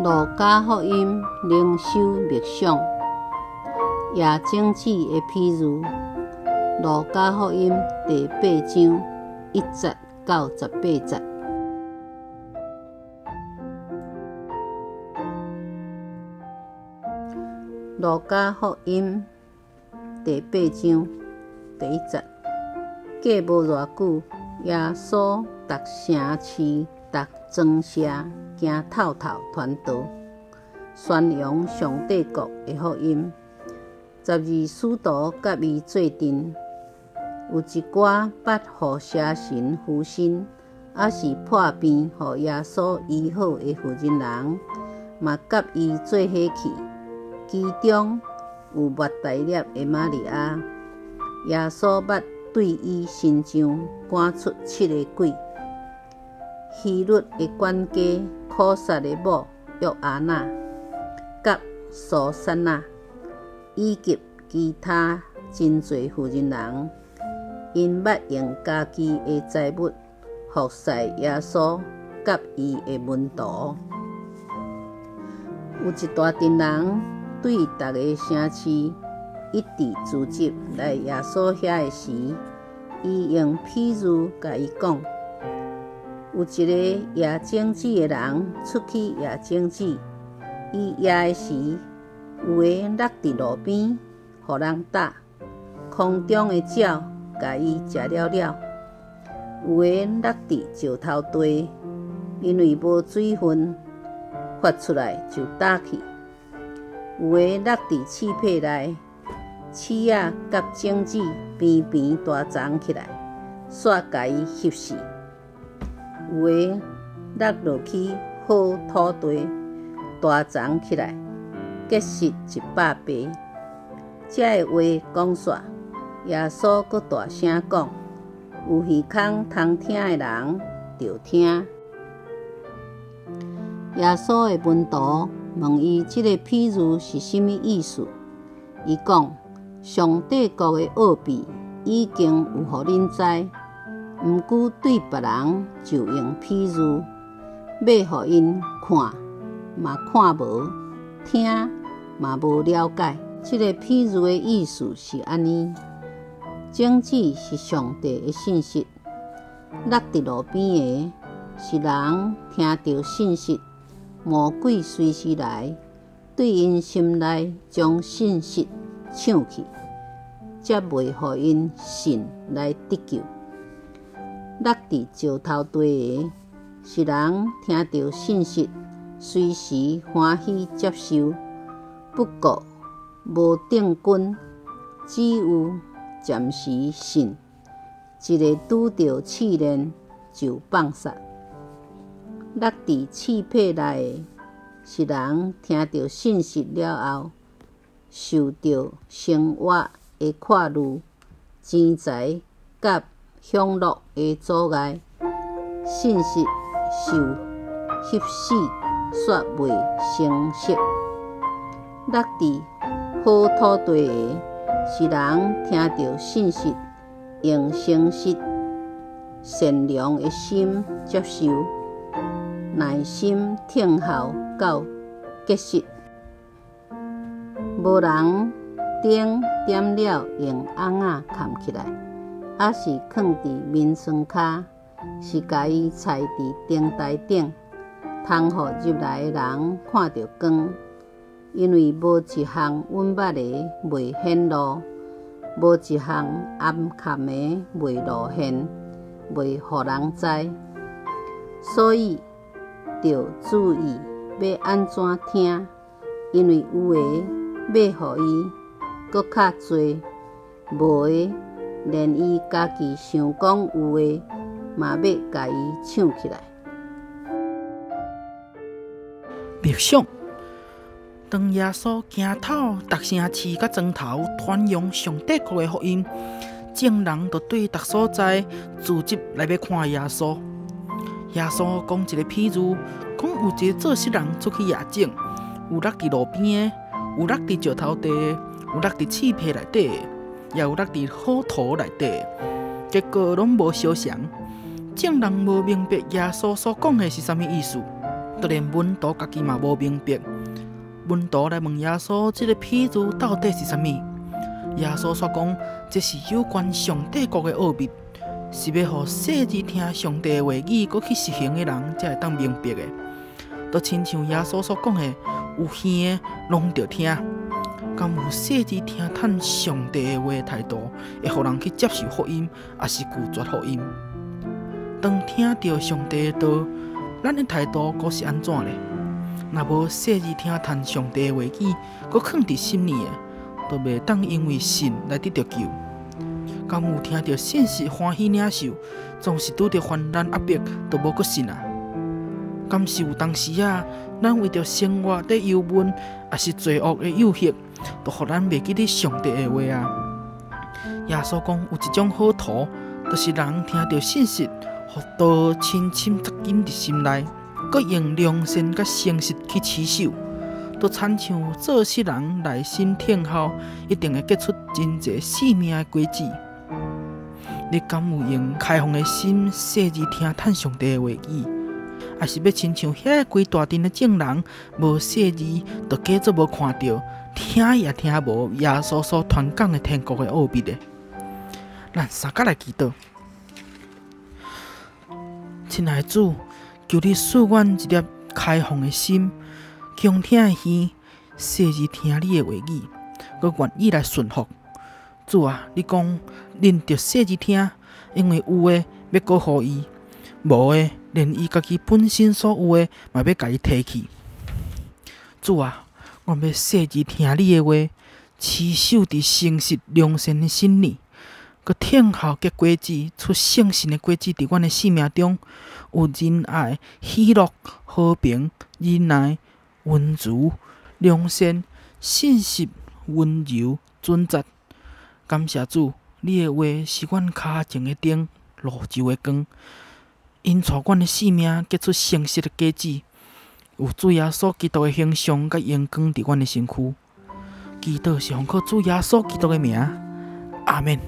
路加福音靈修默想，野種子的比喻。路加福音第八章1節到18節。路加福音第八章第一節，過無偌久，耶穌逐城市、逐莊社行透透傳道，宣揚上帝國的福音。12使徒佮伊做陣，有一寡捌予邪神附身，抑是破病予耶穌醫好的婦人人，嘛佮伊做伙去。其中有抹大拉的瑪利亞，耶穌捌對伊身上趕出七个鬼。希律的管家苦撒的某約阿那，佮蘇珊娜，以及其他真濟婦人人，𪜶捌用家己的財物服侍耶穌佮伊的門徒。有一大陣人對逐个城市一直聚集來耶穌遐的時，伊用比喻共伊講：有一个撒種子的人出去撒種子，伊撒的時，有的落佇路邊，予人踏，空中的鳥共伊食了了；有的落佇石頭地，因為無水分，發出來就焦去；有的落佇刺皮內，刺仔佮種子平平大叢起來，煞共伊翕死；有的落落去好土地，大叢起來，結實100倍。這个話講煞，耶穌閣大聲講：有耳孔通聽的人，著聽。耶穌的門徒問伊這个比喻是啥物意思？伊講：上帝國的奧秘已經有予恁知，毋過對別人就用比喻，欲予𪜶看嘛看無，聽嘛無了解。這个比喻的意思是按呢：種子是上帝的信息，落佇路邊的是人聽著信息，魔鬼隨時來對𪜶心內將信息搶去，才袂予𪜶信來得救。落佇石頭地的是人聽著信息，隨時歡喜接受，不過無定根，只有暫時信，一下拄著試煉就放捒。落佇刺皮內的是人聽著信息了後，受著生活的掛慮、錢財佮享樂的阻礙，信息受翕死，煞袂成熟。落佇好土地的是人聽著信息，用誠實善良的心接受，耐心等候到結實。無人燈點了用甕仔崁起來，抑是囥佇眠床跤，是共伊踩佇燈臺頂，通予入來的人看著光。因為無一項阮捌的袂顯露，無一項暗崁的袂露現，袂予人知。所以著注意欲按怎聽，因為有的欲予伊閣較濟，無的連伊家己想講有的，嘛欲共伊搶去來。默想，當耶穌行透逐城市佮莊頭，傳揚上帝國的福音，眾人就對逐所在聚集來欲看耶穌。耶穌講一个比喻，講有一个做穡人出去撒種，有落佇路邊的，有落佇石頭地的，有落佇刺皮內底的，也有落佇好土內底的，結果攏無相仝。眾人無明白耶穌所講的是啥物意思。就連門徒家己嘛無明白。門徒來問耶穌：這个譬喻到底是啥物？耶穌煞講：這是有關上帝國的奧秘，是欲予細膩聽上帝的話語，閣去實行的人才會當明白的。就親像耶穌所講的：有耳的攏著聽。敢有細膩聽探上帝的話的態度，會予人去接受福音，抑是拒絕福音？當聽著上帝的道，咱的態度閣是按怎呢？若無細膩聽探上帝的話語，閣囥佇心裡的，就袂當因為信來得著救。敢有聽著信息歡喜領受，總是拄著患難壓迫，就無閣信啊？敢是有當時仔，咱為著生活的憂悶，抑是罪惡的誘惑，就予咱袂記得上帝的話啊？耶穌講有一種好土，就是人聽著信息，予道深深扎根佇心內，閣用良善佮誠實去持守，就親像做穡人耐心等候，一定會結出真濟生命的果子。你敢有用開放的心細膩聽探上帝的話語？抑是欲親像遐規大陣的眾人，無細膩，就假做無看著，聽也聽無耶穌所傳講的天國的奧秘呢？咱相佮來祈禱。親愛的主，求你賜阮一粒開放的心，恭聽的耳，細膩聽你的話語，閣願意來順服。主啊，你講恁著細膩聽，因為有的欲閣予伊，無的連伊家己本身所有的嘛欲共伊提去。主啊，阮欲細膩聽你的話，持守佇誠實良善的心裡，閣等候結果子，出聖神的果子佇阮的生命中，有仁愛、喜樂、和平、忍耐、溫慈、良善、信實、溫柔、準則。感謝主，你的話是阮跤前的燈，路上的光，引帶阮的生命結出誠實的果子，有主耶穌基督的形象佮榮光佇阮的身軀。祈禱是奉靠主耶穌基督的名，阿們。